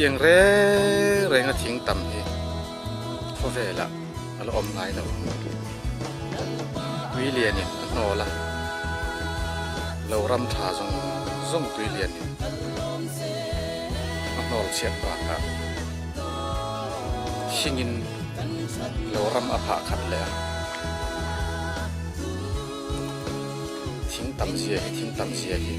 Hetiang reng reng a thing tam hi khawvelah a la awm ngai lo. Tui lianin a hnawl a, lo ram tha zawng zawng tui lianin a hnawl chhiat bakah thingin lo ram a phah khat leh a. Thing tam zia hi thing tam zia hi.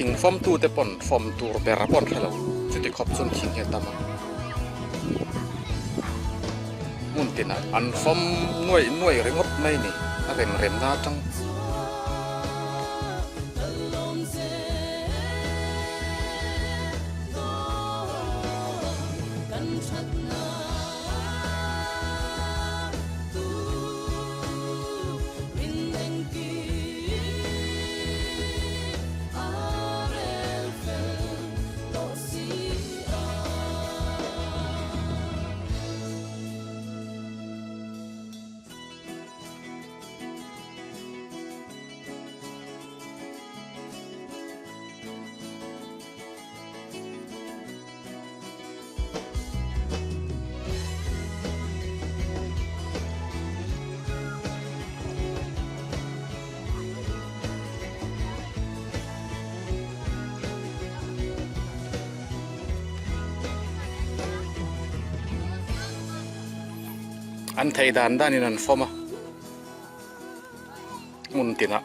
Thing fawmtu te pawn fawm tur ber pawh an hre lo chuti khawp chuan thing hi a tam a hmun tinah an fawm nuaih nuaih ringawt mai a ni a rem rem na atang. An theih dan danin an fawm a, hmun tinah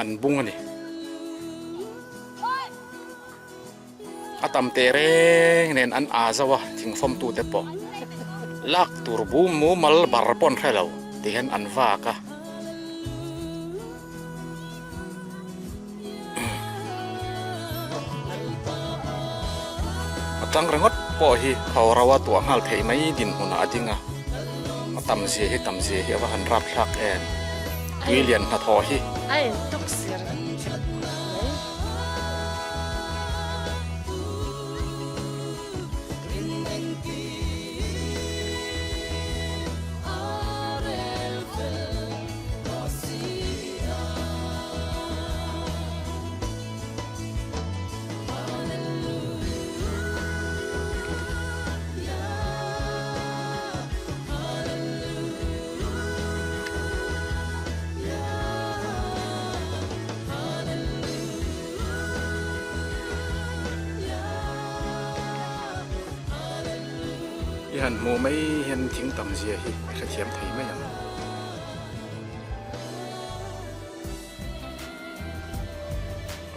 an bung a ni. A tam teh reng nen an aa zo a thingfawm tu te pawh lak tur bum mumal bar pawh an hre lo ti hian an vak a. A tang ringawt pawh hi ho ro a tuah nghal theih mai dinhmunah a ding a, a tam zia hi tam zia hi a va han rap thlak em tui lian hnathawh hi. I han hmuh mai hian thing tam zia hi i hrethiam thei mai ang.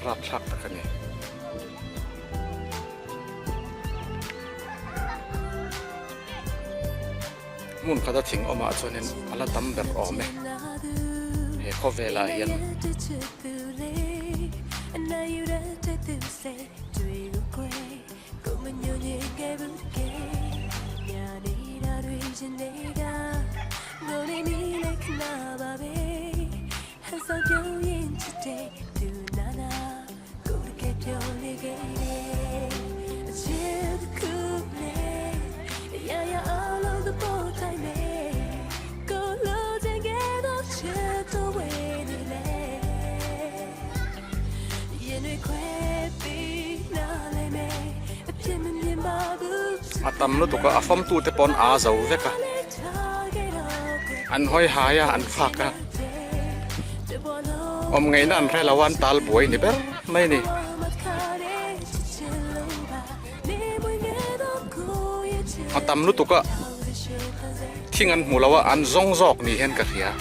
Rapthlak tak a ni. Hmun khata thing awmah chuanin a la tam ber awm e he khawvelah hian. A tam lutuk a a famtu te pawn a zo vek a an hawi hai a an fak a awm ngaihna an hre lo a an tal buai ni ber mai a ni. A tam lutuk a thing an hmu lo a an zawng zawk ni hian ka hria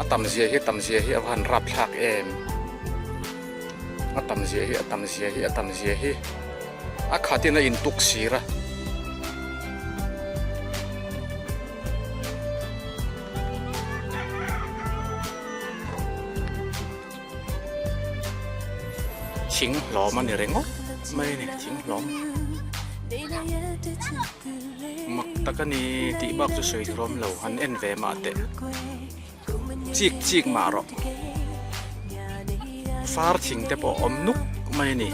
a tam zia hi a tam zia hi a va han rap thlak em a tam zia hi a tam zia hi a tam zia hi a khat in a in tuk sir a. Thing hlawm a ni ringawt mai a ni thing hlawm mak tak a ni tih bak chu sawi tur a awm lo han en ve mah teh chik chik mah rawh far thing te pawh a awm nuk mai a ni.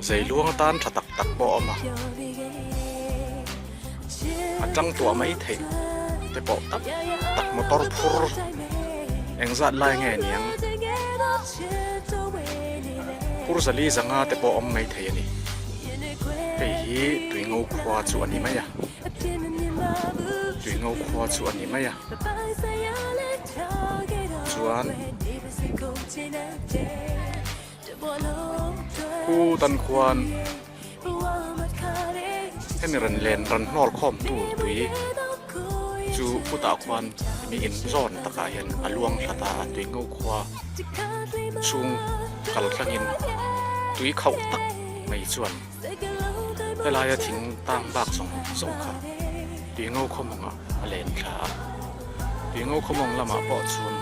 Zeiluang atan tha tak tak pawh a awm a, a tang tuah mai theih te pawh tak tak motor phur engzat lai nge niang phur zali zanga te pawh a awm mai thei a ni hei hi tuingo khua chu a ni mai a tuingo khua chu a ni mai a chuan. Khu tan khuan hemi rawn len rawn hnawl khawm tu tui chu khutah khuan mi in zawn takah hian a luang thla ta a tui ngo khua chhung kal thlangin tui khauh tak mai chuan helaia thing tang bak zawng zawng kha tui ngo khaw mawngah a len thla a tui ngo khaw mawng lamah pawh chuan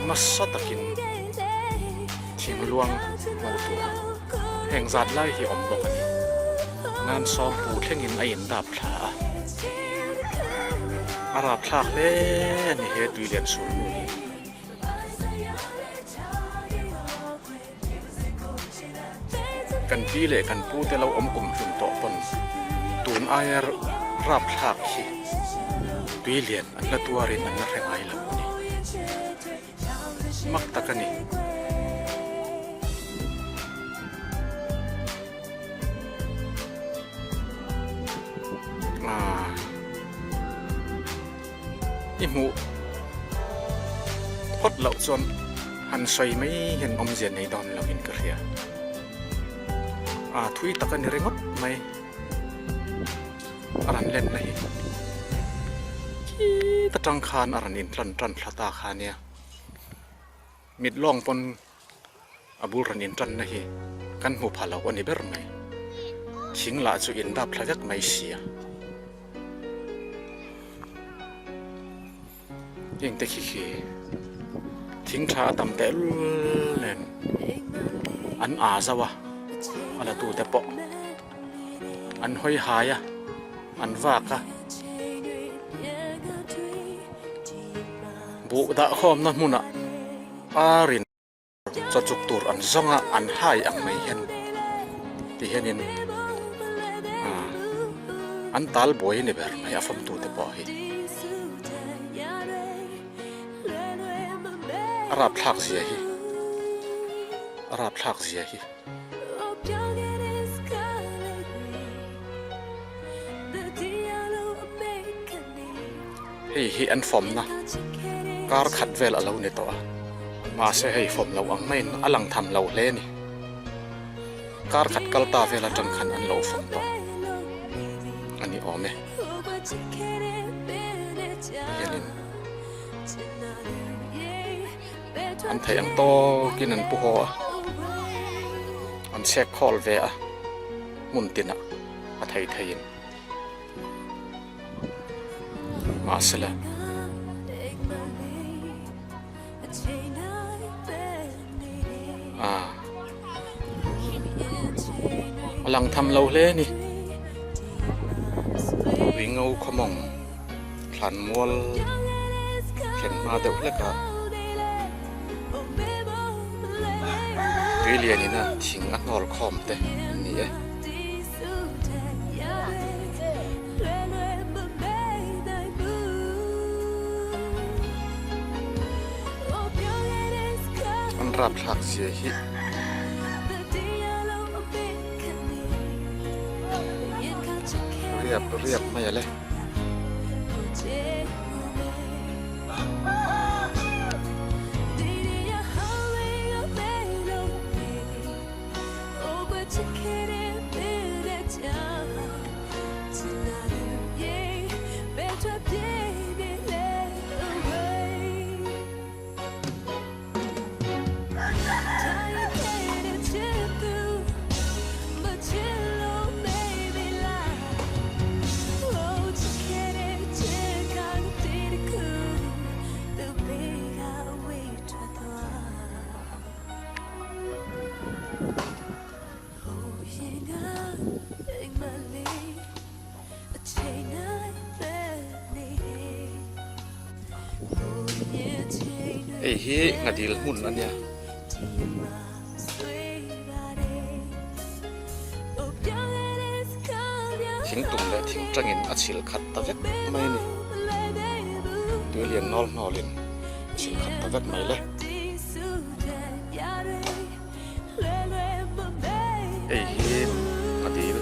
nasa takin thing luang hmuh tur heng zat lai hi awm bawk a ni nan sawm pu thlengin a in dap thla a a rap thlak hle a ni he tui lian sur hnu hi. Kan pi leh kan pu te lo awm kum hlun tawh pawn tun aia rapthlak hi tui lian an la tuarin an la hre ngai lo a ni. Mak tak a ni. Aaa i hmuh phawt loh chuan han sawi mai hian awmzia nei dawn lo in ka hria a thui tak a ni ringawt mai a rawn len na hi khit atang khan a rawn intlan tan thla ta kha nia mit lawng pawn a bul rawn intan na hi kan hmu pha lo a ni ber mai thing lah chu in dap thla vek mai sia heng te khi khi thing tha a tam teh lul nen an aa zauh a a la tu te pawh an hawi hai a an vak a buh dah khawmna hmunah ar in. Chaw chuk tur an zawng a, an hai ang mai hian ti hianin ah an tal buai a ni ber mai a fawmtu te pawh hi. A rapthlak zia hi a rapthlak zia hi. Hei hi an fawmna kar khat vel a lo ni tawh a, mahse hei fawm loh ang maiin a lang tham lo hle a ni. Kar khat kal ta vel atang khan an lo fawm tawh a ni awm e. Hianin an theih ang tawkin an pu haw a, an chhek khawl ve a hmun tinah a thei theiin. Mahsela ah a lang tham lo hle a ni tui ngo khawmawng thlan mual thlen hma deuh hlek a tui lian in a thing a hnawl khawm te an ni e. An rapthlak zia hi riap riap mai a le. Hei hi nghadil hmun a nia. Thing tum leh thing tangin a chhil khat ta vek mai a ni. Tui lian nawl hnawlin a chhil khat ta vek mai le. Hei hi a dil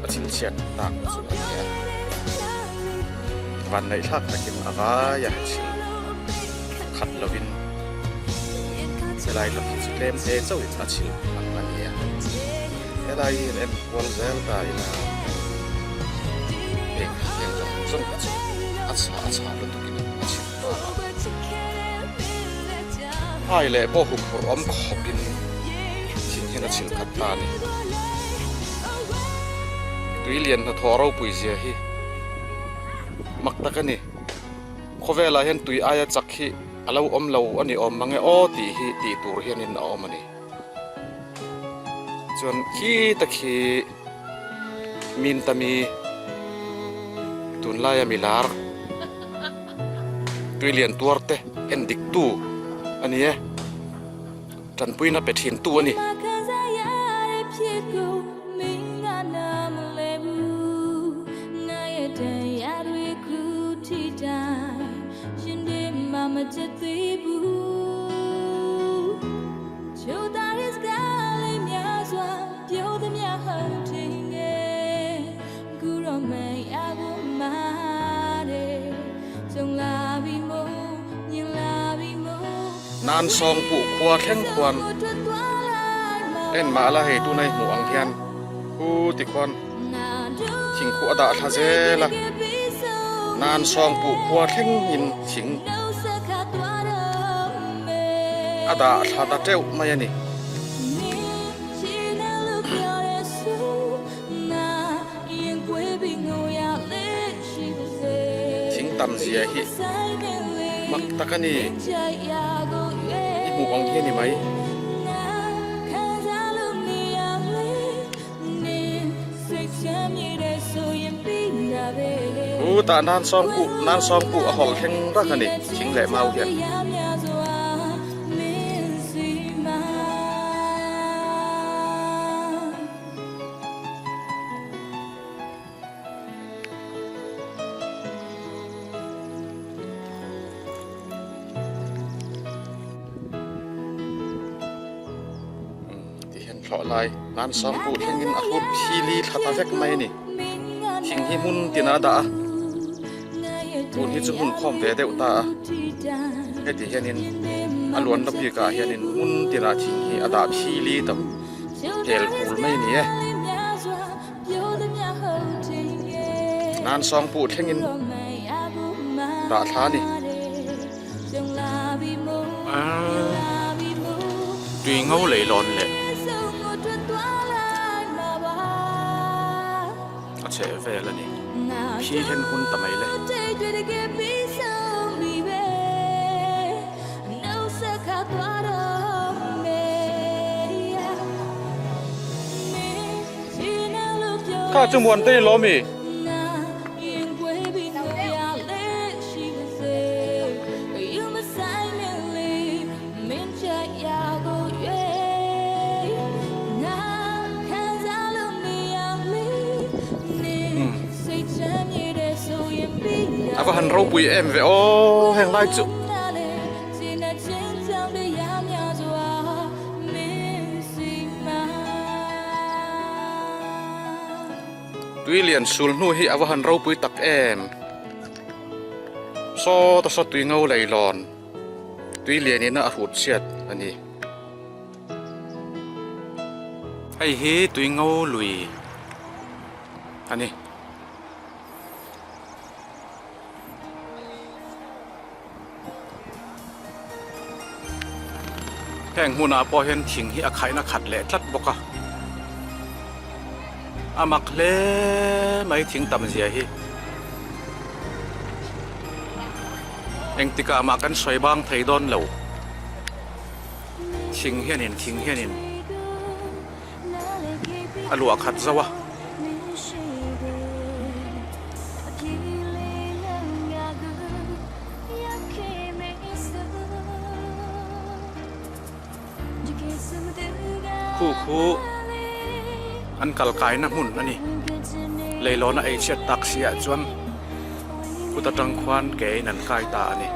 a chhil chhiat tak chu a ni a. Van neih thlak takin a vai a chhil khat lovin helai tak hi chu tlem te chauhin a chhil ang a ni a. Helai hi en kual zel ta ila heng heng zawng zawng hi chu a chhah a chhah lutukin a chhil ta a. Hai leh pawh huphurh awm khawpin thing hian a chhilh khat ta a ni. Tui lian hnathawh ropui zia hi mak tak a ni. Khawvelah hian tui aia chak hi a lo awm lo a ni awm mang e aw tih hi tih tur hianin a awm a ni. Chuan khi tak hi Mintami tunlaia milar. Tui lian tuar te en dik tu a ni e, tanpuina pe thin tu a ni. Nan sawng puh khua thleng khuan en mah la hei tunai hmuh ang hian hu ti khuan thing khuh a dah thla zel a nan sawng puh khua thleng in thing a dah thla ta teuh mai a ni. Thing tam zia hi mak tak a ni. I hmuh ang hi a ni mai. Hu tah nan sawng kuh nan sawng kuh a hawlh thleng rak a ni thing leh mau hian. Ti hian thlawh lai nan sawm pawh thlengin a hrut phili thla ta vek mai a ni. Thing hi hmun tin a dah a, tun hi chu hmun khawm ve deuh ta a, heti hianin a luanna bikah hianin hmun tinah thing hi a dah phili ta hel hul mai a ni e. Nan sawng pawh thlengin dah thla a ni. Tui ngo leilawn leh a chheh vel a ni. Khi hen hun ta mai le. Kha chu muan te lawm i. A va han ropui em ve aw heng lai chu. Tui lian sul hnu hi a va han ropui tak em. Saw ta saw tui ngo leilawn tui lian ina a hrut chhiat a ni. Hei hi tui ngo lui a ni. Heng hmunah pawh hian thing hi a khaihna khat leh tlat bawk a, a mak hle mai thing tam zia hi. Engtikah mah kan sawi bang thei dawn lo, thing hianin thing hianin a luah khat zauh a. Khu khu an kal kaina hmun a ni. Leilawna ei chhiat tak si ah chuan kut atang khuan ke in an kai ta a ni.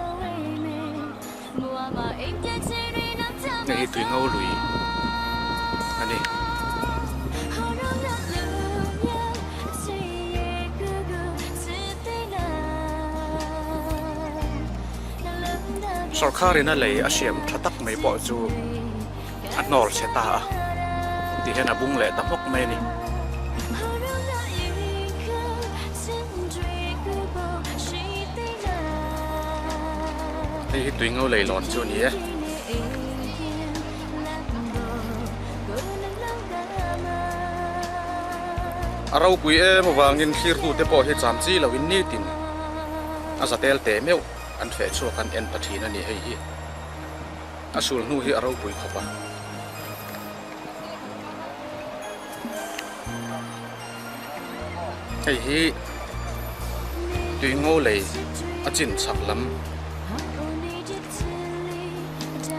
Hei hi tui ngo lui a ni. Sawrkhar in a lei a siam tha tak mai pawh chu a hnawr chhe ta a ti hian a bung leh ta hmawk mai a ni. Hei hi tui ngo lei lawn chu a ni e. A ropui em avangin thlirtute pawh hi cham chi loin nitin a za tel teh meuh an feh chhuak an en ta thin a ni hei hi. A sul hnu hi a ropui khawp a. Hei hi tui ngo lei a chin chak lam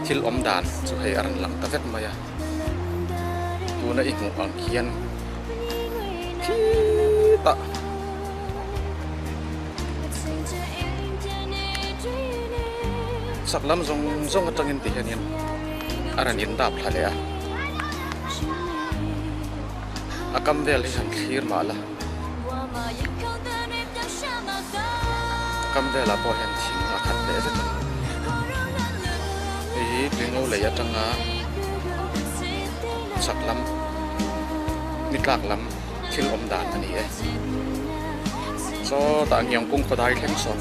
thil awm dan chu hei a rawn lang ta vek mai a tuna i hmuh ang khian khitah Chak lam zawng zawng atangin ti hianin a rawn in dap thla leh a, a kam vel hi han thlir mah la, a kam velah pawh hian thing a khat leh vek a, hei hi tuingo lei atanga chak lam ni tlak lam thil awm dan a ni e. Sawtah ngiang kung khawdai thleng sawn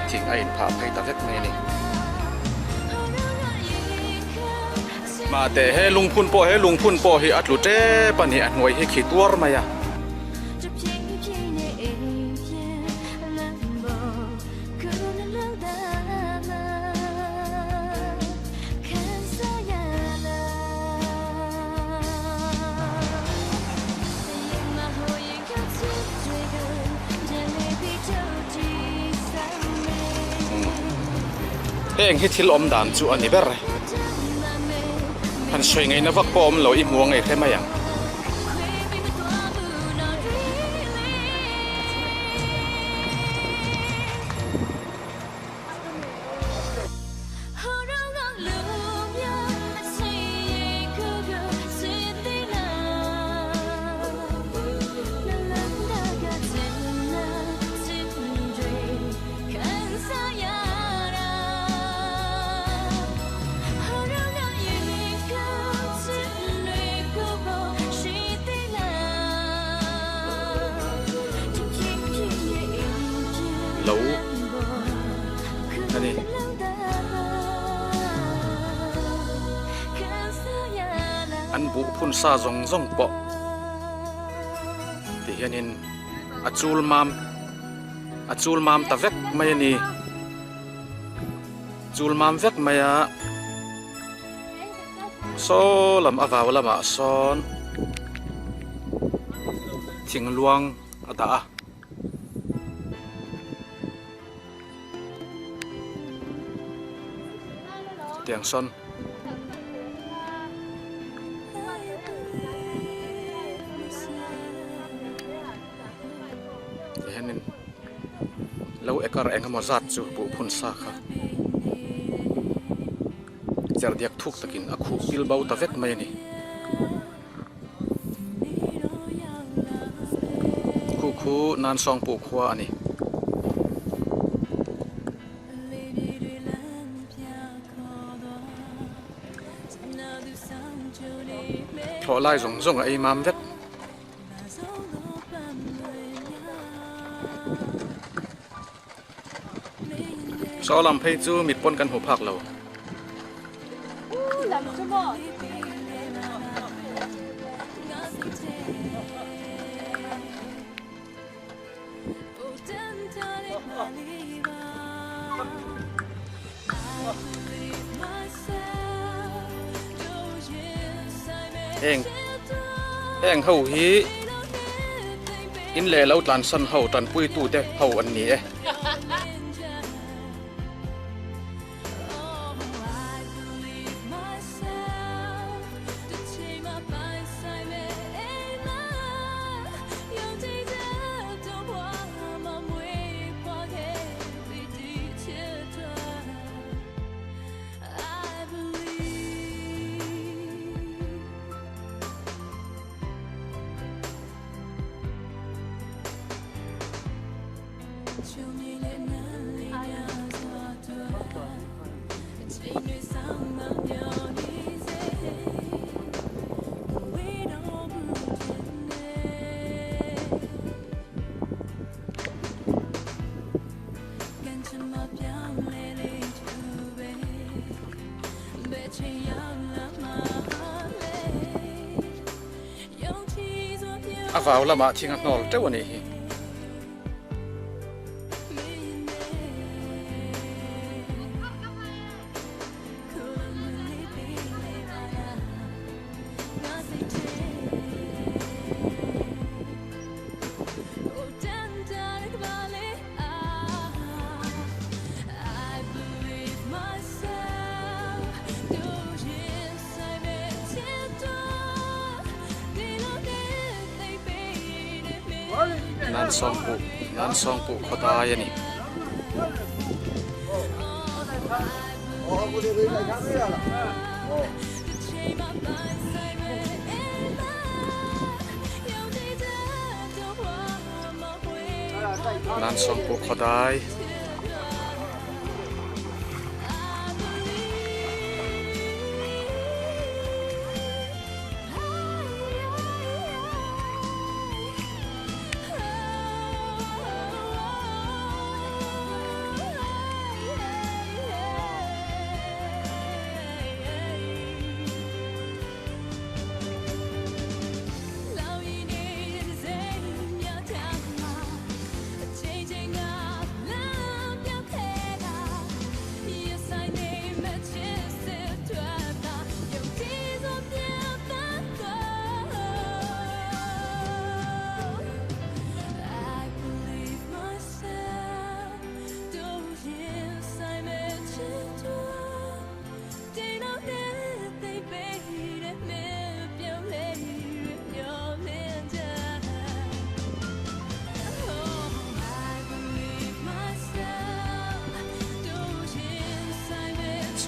thing a inphah phei ta vek mai a ni. Mahte he lungphun pawh he lungphun pawh hi a tlu tep a ni a hnuai hi khi tuar mai a. Heng hi thil awm dan chu a ni ber e. Han sawi ngaihna vak pawh awm lo i hmu ang ei hre mai ang. Lo a ni. An buh phun sa zawng zawng pawh ti hianin a chul mam a chul mam ta vek mai a ni. Chul mam vek mai a saw lam a vau lamah sawn thing luang a dah a. Tiang sawn. Ti hianin lo ekar eng emaw zat chu buh phun sa kha cherdiak thuk takin a khuh pil bo ta vek mai a ni. Khu khu nan sawng pawh khua a ni. Thlawh lai zawng zawng a ei mam vek. Saw lam phei chu mit pawn kan hmu phak lo. Heng heng ho hi in leh lo tlansan ho tanpuitute ho an ni e. A vau lamah thing a hnawl teuh a nih hi. Nan sawngpuh Nan sawngpuh khawdai a ni. Nan sawngpuh khawdai.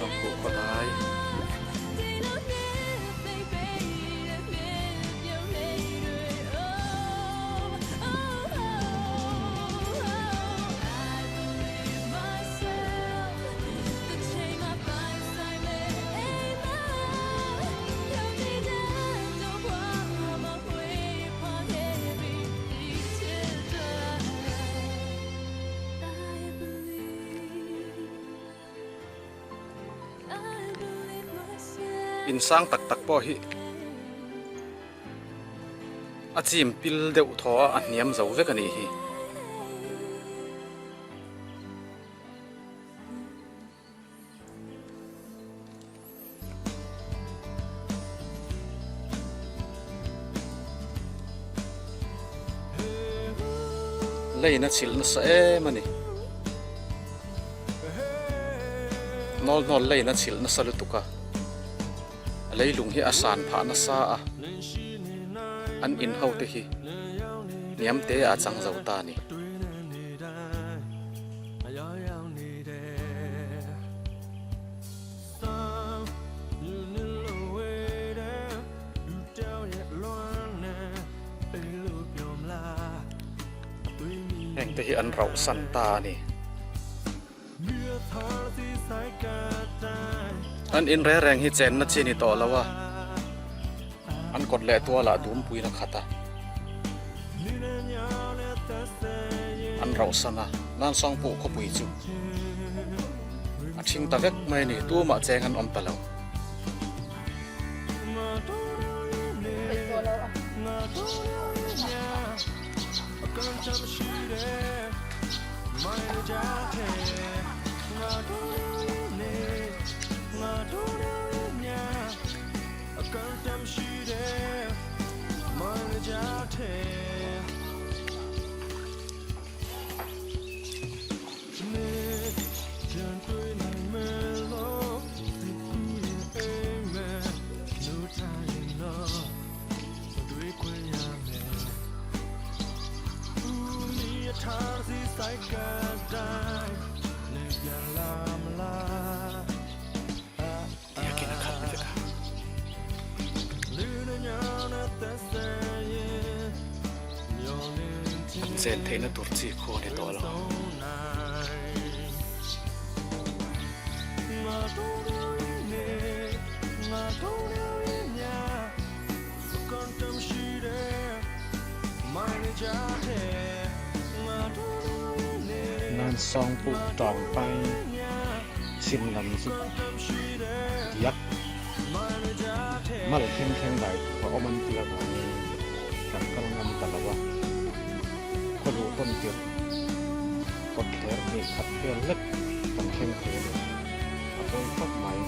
Sawmkuh khawlai. In sang tak tak pawh hi a chim pil deuh thaw a a hniam zo vek a nih hi. Lane a chhilh nasa em a ni. Hnawl hnawl lane a chhilh nasa lutuk a, a leilung hi a san phah nasa a, an in ho te hi hniam te ah a chang zo ta a ni. Heng te hi an rauh san ta a ni. An in reng reng hi chenna chi ni tawh lo a, an kawt leh tualah dumpuiin a khat a, an rauh san a, Nansawngpuh khawpui chu a thing ta vek mai a ni, tumah cheng an awm ta lo. Biakin a khat vek a. An chen theihna tur chi khaw a ni tawh lo. Nan sawng puh tawng pai. Chhim lam chu diak mal thleng thleng dai tur a awm an tih avangin kan kal ngam ta lo a, khaw luh tawn tirh kawt thler hnih khat vel lek kan thleng thei a ni, a pawi khawp mai.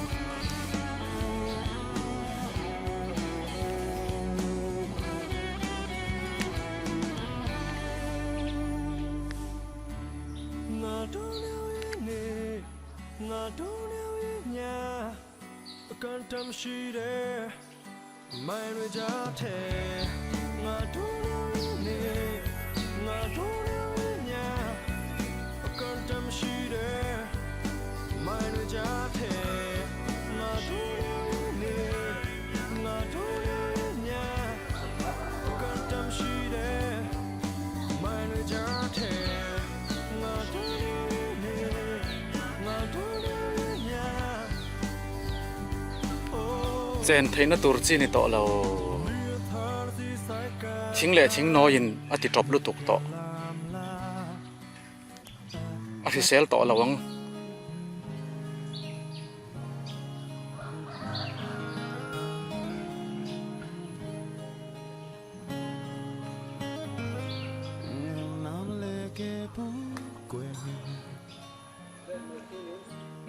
Chen theihna tur chi ni tawh lo. Thing leh thing nawiin a ti tawp lutuk tawh. A hrisel tawh lo ang.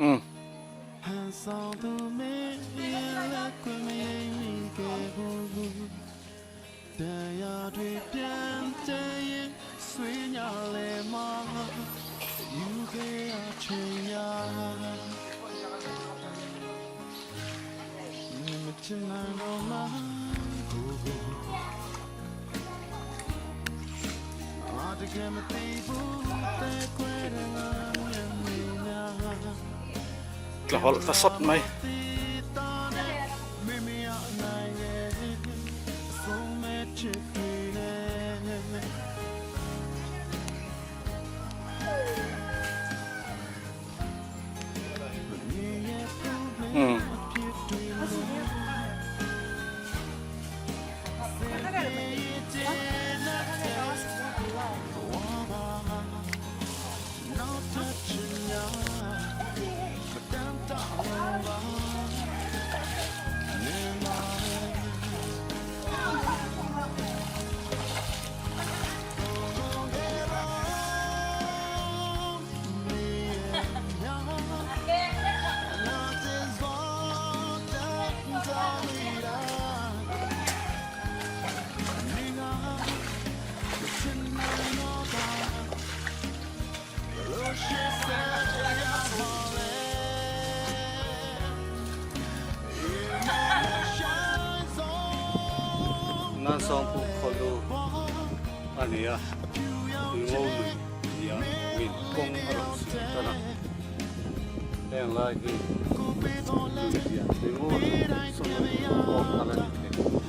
Umm. Tla hawlh ta sawt mai. Umm. Nansawngpu khawlu a ni a, Tuingo lui nia min kawng a rawn siam tan a, heng lai hi lui lian Tuingo lui sawn pawh a la ni thei.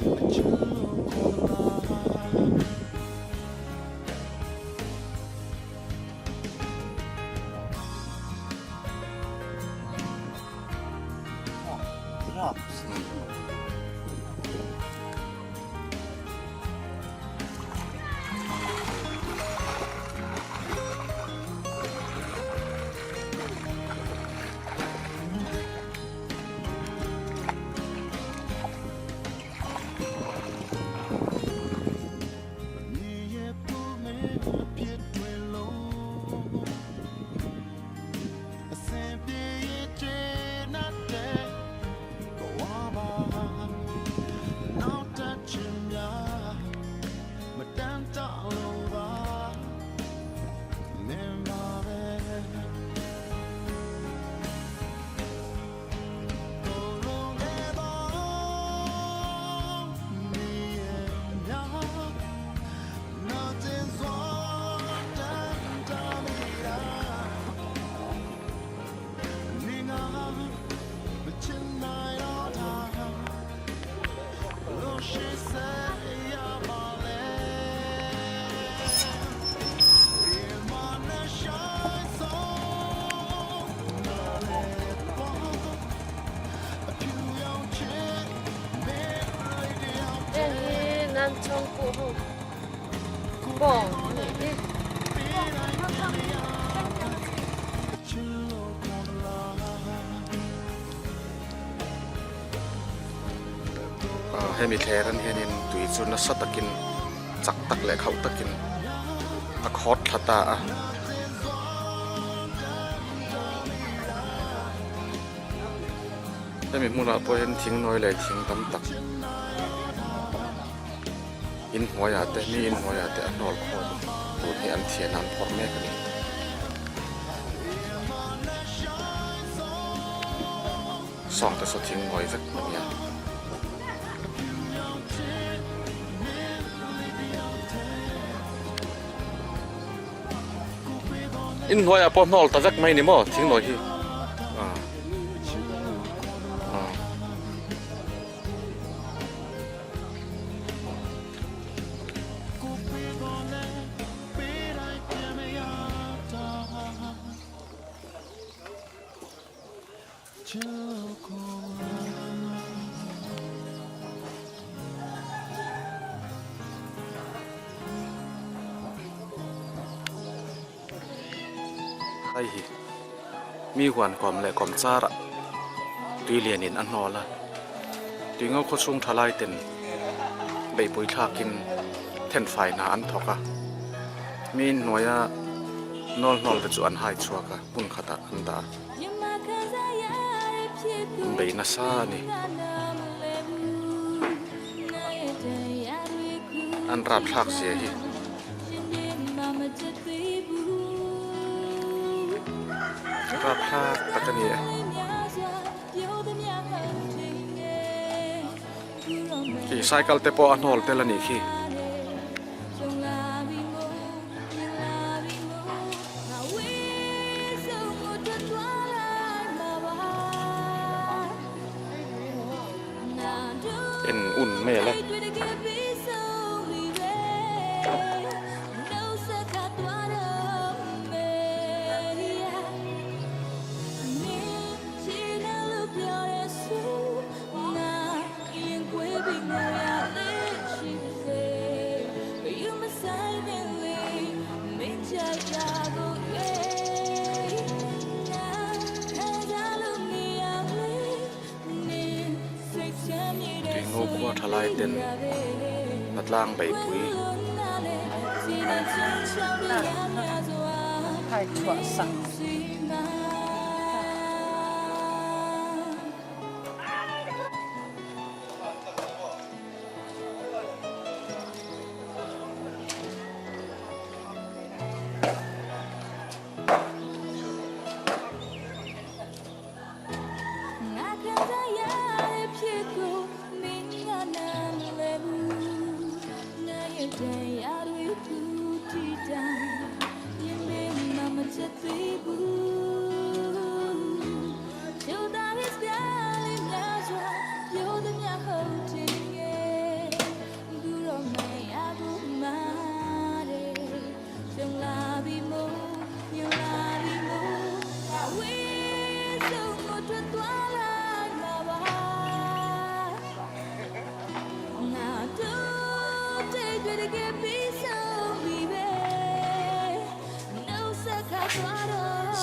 Heng hi nan chhawngpuh ho bawng a nih hi. Hemi thler an hianin tui chu nasa takin chak tak leh khauh takin a khawt thla ta a. Hemi hmunah pawh hian thing nawi leh thing tam tak inhnuaiah te mi inhnuaiah te a hnawl khawm a tun hi an thian a an phawrh mek a ni. Sawng te saw thing nawi vek a nia. Inhnuaiah pawh hnawl ta vek mai ni maw thing nawi hi. Hei hi mi huan kawm leh kawm char ah tui lian in a hnawl a tui ngo khaw chhung tha lai ten beihpui thlak in thenfai hna an thawk a mi hnuai a nawl hnawl te chu an hai chhuak a hmun khat ah an dah a. An bei nasa a ni. An rapthlak zia hi. Rapthlak tak a ni e. Khi cycle te pawh a hnawl tel a nih khi. En un mai ala. Tuingo khua tha lai ten hnatlang beihpui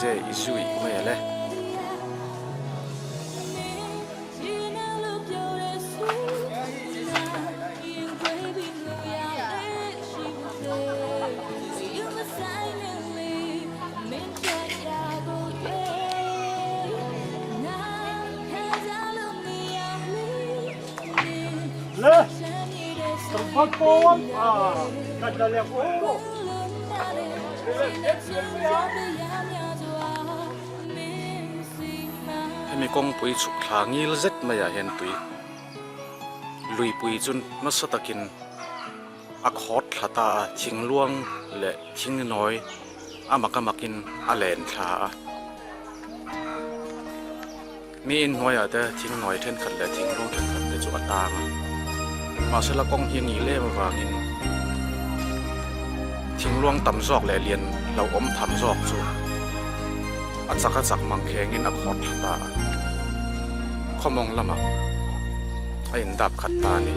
Ze i zui mai ale. Hemi kawngpui chhuk thla ngil zet maiah hian tui luipui chu nasa takin a khawt thla ta a thing luang leh thing nawi a mak a makin a len thla a mi inhnuaiah te thing nawi thenkhat leh thing luang thenkhat te chu a tang a mahsela kawng hi a ngil em avangin thing luang tam zawk leh lian lo awm tham zawk chu a chak a chak mang khengin a khawt thla ta a khawmawng lamah a indap khat ta a ni.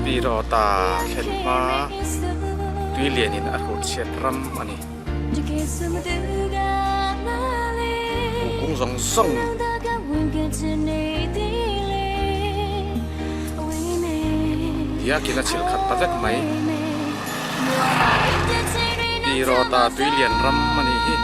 Pi Rawta thlen hma tui lianin a hrut chhiat ram a ni. Buh kung zawng zawng diakin a chhilh khat ta vek mai. Tirawta tuilian ram a nih hi.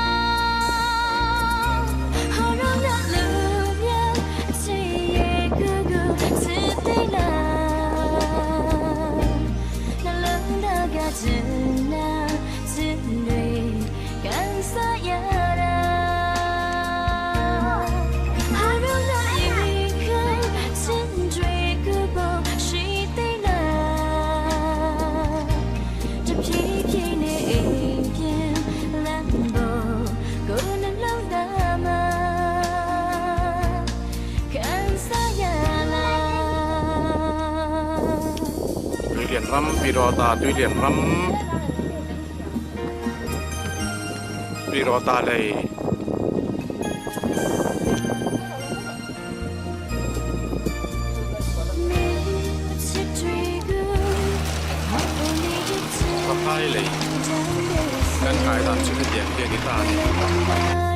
Tuilian ram Pirawta tuilian ram Pirawta lei. Paphai lei kan kai dan chu hetiang hi a ni ta a ni.